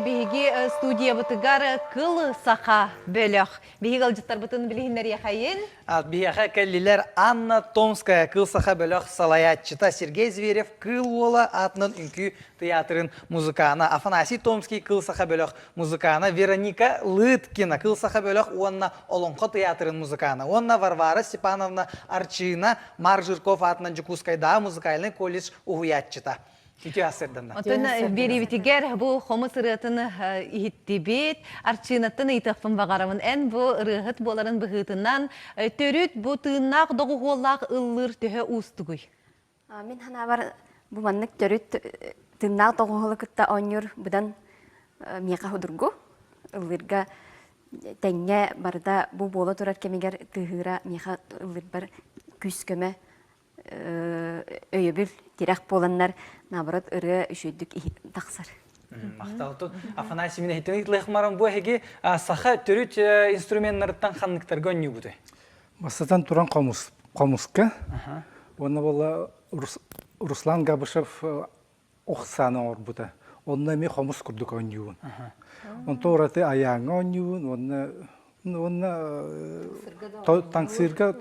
биһиги студиябытыгар Кыл Саха бөлөх. Биһиги ыалдьыттарбытын билиһиннэриэхэйин. Биһиэхэ кэллилэр Анна Томская, Кыл Саха бөлөх салайааччыта, Сергей Зверев, Кыыл Уола аатынан үҥкүү тыйаатырын музыкана, Афанасий Томский, Кыл Саха бөлөх музыкана, Вероника Лыткина, Кыл Саха бөлөх уонна Олоҥхо тыйаатырын музыкана уонна Варвара Степановна Арчыына, Марк Жирков аатынан Дьокуускайдааҕы музыкальнай колледж уһуйааччыта. Үтүө сырданна. Оттон биэриибитигэр бу хомус ырыатын иһиттибит. Арчыынаттан ыйытыахпын баҕарабын. Эн бу ырыаһыт буоларын быһыытынан төрүт бу тыыннаах доҕуһуоллаах ыллыыр төһө уустугуй? Мин санаабар бу маннык төрүт тыыннаах доҕуһуолу кытта оонньуур быдан миэхэ судургу. Ыллыырга тэҥҥэ барыта бу буола турар кэмигэр тыаһыыра миэхэ ыллыырбар күүс-көмө өйөбүл, тирэх буоланнар, наоборот, ырыа үчүгэйдик тахсар. Махтал. Афанасий мин эһиттэн ыйытылыахмарым бу эһиги саха төрүт инструменнарыттан ханныктарга онньуубутай? Бастатан туран хомус, хомуска. Уонна буолла Руслан Габышев ох сааны оҥорбута. Онно эмиэ хомус курдук оонньуубун. Онтон ураты айааҥҥа оонньуубун уонна уонна таҥсыырга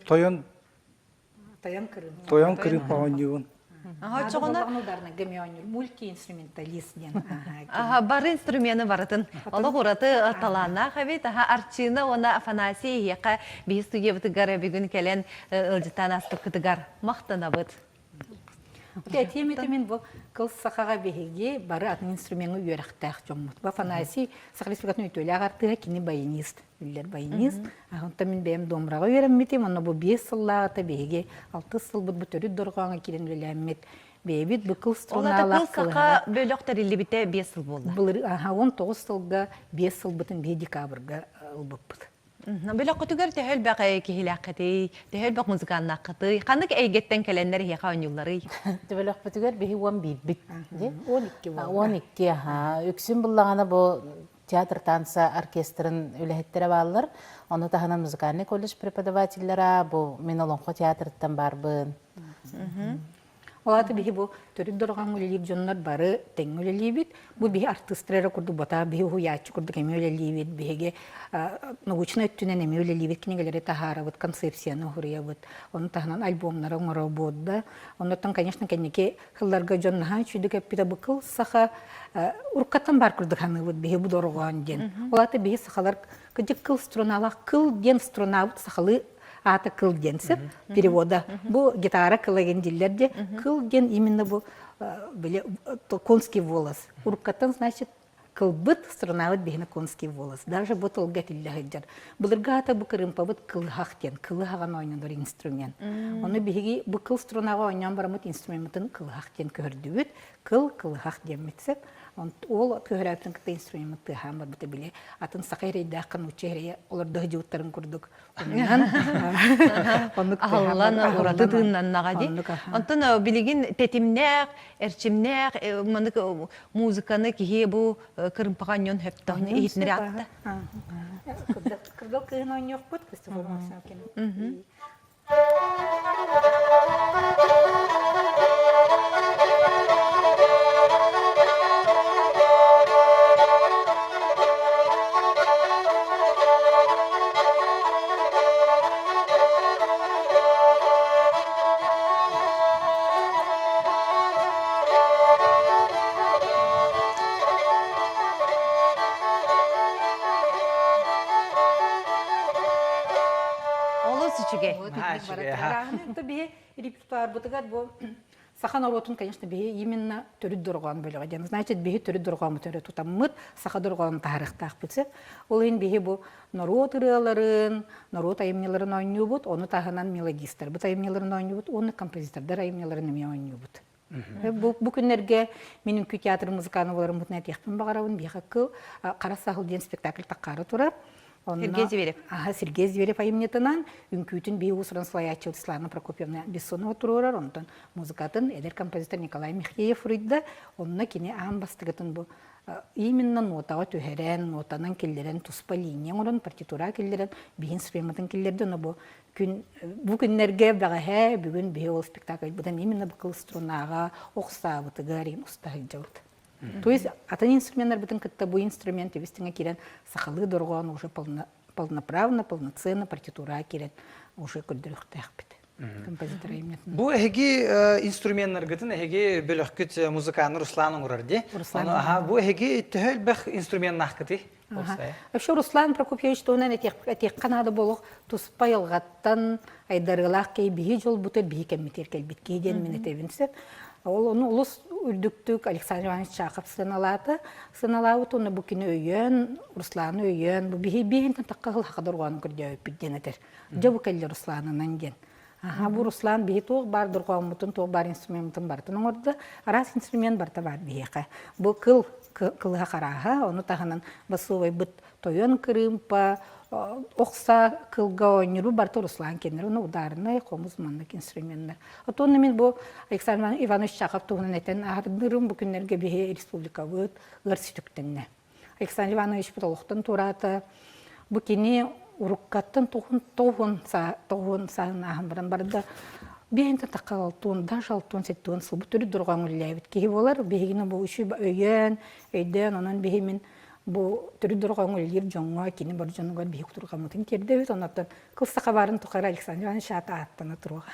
тойон Тойон кырыым. Тойон кырыым оонньуубун. Оччоҕуна ударнайга эмиэ оонньуур мультиинструменталист диэн. Аха, бары инструмены барытын олох ураты талааннаах эбит. Аха, Арчыына уонна Афанасий эһиэхэ биһи студиябытыгар бүгүн кэлэн ыалдьыттаан ааспыккытыгар махтанабыт. Этиэм этэ мин бу кыл сахаҕа биһиги бары атын инструмеҥҥа үөрэхтээх дьоммут. Бу Афанасий Саха Республикатын үтүөлээх артыыһа, кини баянист, биллэр баянист. Онтон мин бэйэм домраҕа үөрэммитим, онно бу 5 сыллааҕыта биһиги алтыс сылбыт бу төрүт дорҕооҥҥо киирэн үлэлээммит бэйэбит бу кыл струналаах Ол саха бөлөх тэриллибитэ 5 сыл буолла. Былыр 19 сылга 5 сылбытын биһи декабрга ылбыппыт. Бөлөххүтүгэр төһө элбэх киһилээххитий, төһө элбэх музыканнааххытый, ханнык эйгэттэн кэлэннэр эһиэхэ оонньуулларый? Бөлөхпүтүгэр биһи 11-бит. 12 буолла. 12, аха. Үксүн буллаҕына бу театр танца оркестрын үлэһиттэрэ бааллар. Ону таһынан музыкальный колледж преподавателлара, бу мин Олоҥхо театрыттан баарбын. Ол аата биһи бу төрүт дорҕооҥҥо үлэлиир дьоннор бары тэҥҥэ үлэлиибит. Бу биһи артыыстар эрэ курдук ботаа биһи уһуйааччы курдук эмиэ үлэлиибит. Биһиги научнай өттүнэн эмиэ үлэлиибит, кинигэлэри таһаарабыт, концепцияны уһуруйабыт. Ону таһынан альбомнары оҥоробут да. Оннуттан, конечно, кэнники сылларга дьон наһаа үчүгдүк эппитэ бу кыл саха уруккаттан баар курдук саныыбыт биһи бу дорҕоон диэн. Ол аата биһи сахалар кырдьык кыл струналаах кыл диэн струнабыт сахалыы аата кыл диэн сөп перевода бу гитара кыла диэн дииллэр де кыл диэн именно бу били конский волос уруккаттан значит кылбыт струнабыт биһине конский волос даже бу тылга этиллэ сылдьар былыргы аата бу кырыымпабыт кылыһах диэн кылыһаҕан оонньонор инструмент ону биһиги бу кыл струнаҕа оонньоон бараммыт инструмеммытын кылыһах диэн көһөрдүбүт кыл кылыһах диэммит сөп ол көһөрөөтүн кытта инструмеммыт тыаһаан барбыта били атын саха эрэйдээх нуучча эрэйэ олордо сылдьыбыттарын курдук Аһыллан ураты тыыннаннаҕа дии. Онтон билигин тэтимнээх, эрчимнээх маннык музыканы киһи бу кырымпаҕа онньон хөптөҕүнэ иһитинэр аатта. Кыргыл кыыһын оонньуохпут Христофор Максимовкин. Олус үчүгэй. Биһи репертуарбытыгар бу Саха норуотун, конечно, биһи именно төрүт дорҕоон бөлөҕө диэн. Значит, биһи төрүт дорҕооммут өрө тутаммыт, саха дорҕоонун таһаарыахтаахпыт сөп. Ол иһин биһи бу норуот ырыаларын, норуот айымньыларын оонньуубут, ону таһынан мелодистарбыт айымньыларын оонньуубут уонна композитордар айымньыларын эмиэ оонньуубут. Бу, бу күннэргэ мин үҥкүү театрын музыканы буоларыммытын этиэхпин баҕарабын. Биһиэхэ кыл Хара саһыл диэн спектакль таххаары турар. Сергей Зверев. Аха, Сергей Зверев айымньытынан үҥкүүтүн биһи уус-уран салайааччы Светлана Прокопьевна Бессонова туруорар, онтон музыкатын эдэр композитор Николай Михеев суруйда. Онно кини аан бастакытын бу именно нотаҕа түһэрэн, нотанан киллэрэн, туспа линия оҥорон, партитура киллэрэн, биһин схематын киллэрдэ. Ону бу күн бу күннэргэ бэҕэһээ бүгүн биһи ол спектакльбытын именно бу кыл струнаҕа охсаабытыгар уста сылдьабыт. То есть атын инструменнарбытын кытта бу инструмент үбүс-тэҥэ киирэн сахалыы дорҕоон уже полноправно, полноценно партитураҕа киирэн уже көрдөрүөхтээхпит. Композитор айымньытын. Бу эһиги инструменнаргытын эһиги бөлөхкүт музыканы Руслан оҥорор дии. Руслан. Аха, бу эһиги төһө элбэх инструменнаахкытый? Вообще Руслан Прокопьевич туһунан этиэххэ наада буолуох туспа айылҕаттан айдарыылаах киһи биһи дьолбутугар биһи кэммитигэр кэлбит киһи диэн мин этэбин сөп. Ол ону олус үрдүктүк Александр Иванович Чахов сыаналаата. Сыаналаабыт уонна бу кини өйөөн, Русланы өйөөн, бу биһи биһинтэн тахха сыл дорҕоонун көрдөөбүппүт диэн этэр. Дьэ бу кэллэ Русланынан диэн. Аха, бу Руслан биһи туох баар дорҕооммутун, туох баар инструмеммутун барытын оҥордо. Араас инструмент барыта баар биһиэхэ. Бу кыл кылыһа харааһа, ону таһынан басовайбыт тойон кырыымпа, охса кылга оонньууру барыта Руслан кэннэр, ону ударнай, хомус маннык инструменнар. Отонно мин бу Александр Иванович Чахов туһунан этэн аһардырым, бу күннэргэ биһи республикабыт ыар сүтүктэннэ. Александр Иванович олохтон туораата. Бу кини уруккаттан тоҕун тоҕун тоҕун сааһын баран барда биһинтэн тахха алтуон даже алтуон сеттуон сыл бу төрүт дорҕоон үлэлээбит киһи буолар биһигини бу үчү өйөөн өйдөөн онон биһи мин бу төрүт дорҕоон үлэлиир дьоҥҥо кини бар дьонугар биһи кутурҕаммытын тиэрдэбит оннуттан кыл саха баарын тухары Александр Иванович аата ааттана туруоҕа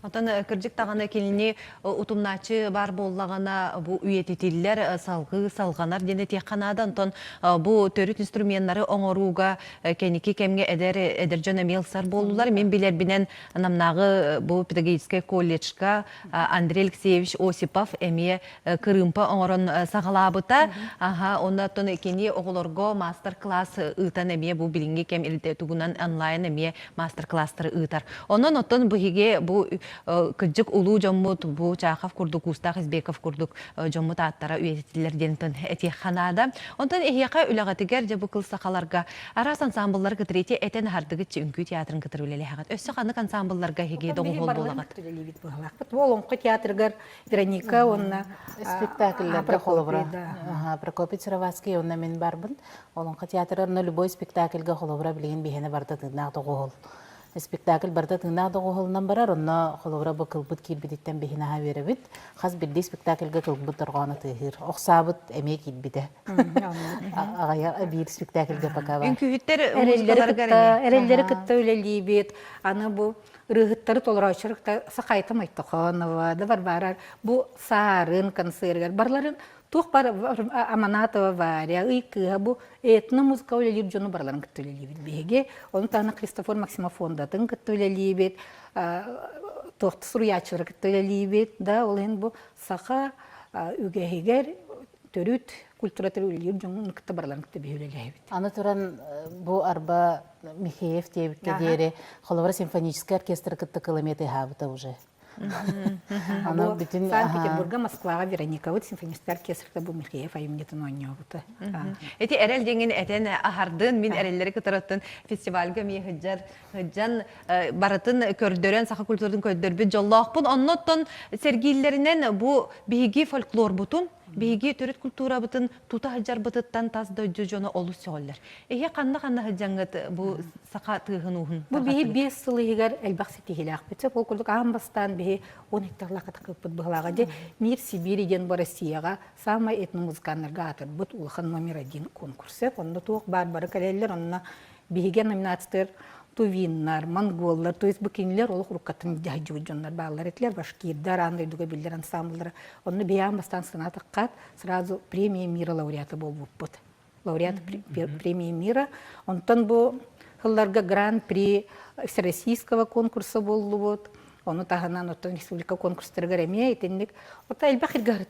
Онтон кырдьык даҕаны кинини утумнааччы баар буоллаҕына бу үйэтитиллэр, салгыы салҕанар диэн этиэххэ наада. Онтон бу төрүт инструменнары оҥорууга кэнники кэмҥэ эдэр эдэр дьон эмиэ ылсар буоллулар. Мин билэрбинэн Намнааҕы бу педагогическай колледжка Андрей Алексеевич Осипов эмиэ кырыымпа оҥорон саҕалаабыта. Аха, оннуттан кини оҕолорго маастар-класс ыытан эмиэ бу билиҥҥи кэм тугунан онлайн эмиэ маастар-класстары ыытар. Онон оттон биһиги бу кырдьык улуу дьоммут, бу Чахов курдук, Уустаах Избеков курдук дьоммут ааттара үйэтитиллэр диэн этиэххэ наада. Онтон эһиэхэ үлэҕитигэр дьэ бу кыл сахаларга араас ансаамбыллары кытары ити этэн аһардыгыт үҥкүү театрын кытары үлэлэһэҕит. Өссө ханнык ансаамбылларга эһиги доҕуһуол буолаҕыт? Үлэлиибит быһалаахпыт. Бу Олоҥхо театрыгар Вероника уонна спектакльларга холобура. Прокопий Сыроватский уонна мин барбын. Олоҥхо театрыгар на любой спектакльга холобура билигин биһиэнэ барыта тыыннаах доҕуһуол. Спектакль барыта тыыннаах доҕуһуолунан барар, онно холобура бу кылбыт киирбититтэн биһи наһаа үөрэбит. Хас биирдии спектакльга кылбыт дорҕооно тыаһыыр. Охсаабыт эмиэ киирбитэ. Аҕайа биир спектакльга пока бар. Үҥкүүһүттэр музыкаларыгар эмиэ. Эрэллэри кытта үлэлиибит. Аны бу ырыаһыттары толорооччулар кытта Сахайта Мойтохонова, да Варвара бу Саарын концерыгар барыларын Туох бар Аманатова Варя, Ый кыыһа бу этно-музыка үлэлиир дьону барыларын кытта үлэлиибит биһиги. Ону таһынан Христофор Максимов фондатын кытта үлэлиибит, туох суруйааччылары кытта үлэлиибит. Да, ол иһин бу саха үгэһигэр төрүт культуратыгар үлэлиир дьону кытта барыларын кытта биһи үлэлэһэбит. Аны туран бу арба Михеев диэбиккэ диэри холобура симфоническай оркестры кытта кылымет ыһаабыта уже. Аны бүтүн Санкт-Петербурга, Москваҕа Вероникабыт симфоническай оркестрга бу Михеев айымньытын оонньообута. Ити эрэл диэҥин этэн аһардын, мин эрэллэри кытарыттын фестивальга эмиэ сылдьар, сылдьан барытын көрдөрөн, саха культуратын көрдөрбүт дьоллоохпун. Оннуттан сэргииллэринэн бу биһиги фольклорбутун, биһиги төрүт культурабытын тута сылдьарбытыттан тас дойду дьоно олус сөҕөллөр. Эһи ханна-ханна сылдьаҥҥыт бу саха тыаһын ууһун Бу биһи 5 сыл иһигэр элбэх ситиһиилээхпит. Сөп ол курдук аан бастаан биһи 10 гектарлаах кытыкыппыт быһылааҕа дьэ Мир Сибири диэн бу Россияҕа самай этномузыканнарга аатырбыт улахан номер один конкурс. Онно туох баар бары кэлэллэр, онно биһиги номинациятыгар тувиннар, монголлар, то есть бу кинилэр олох уруккаттан дьаһайдьыбыт дьоннор бааллар этилэр, башкирдар, аан дойдуга биллэр ансамбллара. Онно биһи аан бастаан санаатахха сразу премия мира лауреата буолбуппут. Лауреат премии мира. Онтон бу сылларга гран-при всероссийского конкурса буоллубут. Ону таһынан оттон республика конкурстарыгар эмиэ итинник ота элбэх иргэ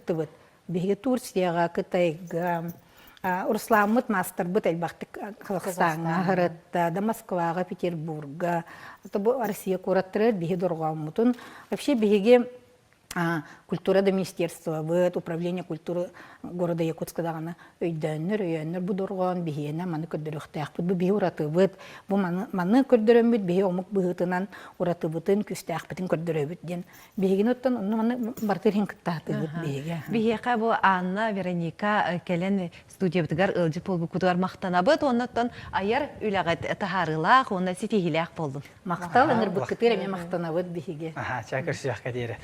Биһиги Турцияҕа, Кытайга, Руслааммыт маастарбыт элбэхтик Казахстаҥҥа аһарытта, да Москваҕа, Петербурга, бу Россия куораттарыгар биһи дорҕооммутун. Вообще биһиги культура да министерствобыт, управление культуры города Якутска даҕаны өйдөөннөр, өйөөннөр бу дорҕоон биһиэнэ маны көрдөрүөхтээхпит, бу биһи уратыбыт, бу маны, маны көрдөрөммүт биһи омук быһыытынан уратыбытын, күүстээхпитин көрдөрөбүт диэн биһигини оттон онно маны барытын иһин кыттаатыбыт биһиги. Биһиэхэ бу Анна, Вероника кэлэн студиябытыгар ыалдьыт буолбуккутугар махтанабыт уонна оттон айар үлэҕит таһаарыылаах уонна ситиһиилээх буоллун. Махтал, ыҥырбыккытыгар эмиэ махтанабыт биһиги. Аха, чаа көрсүөххэ диэри.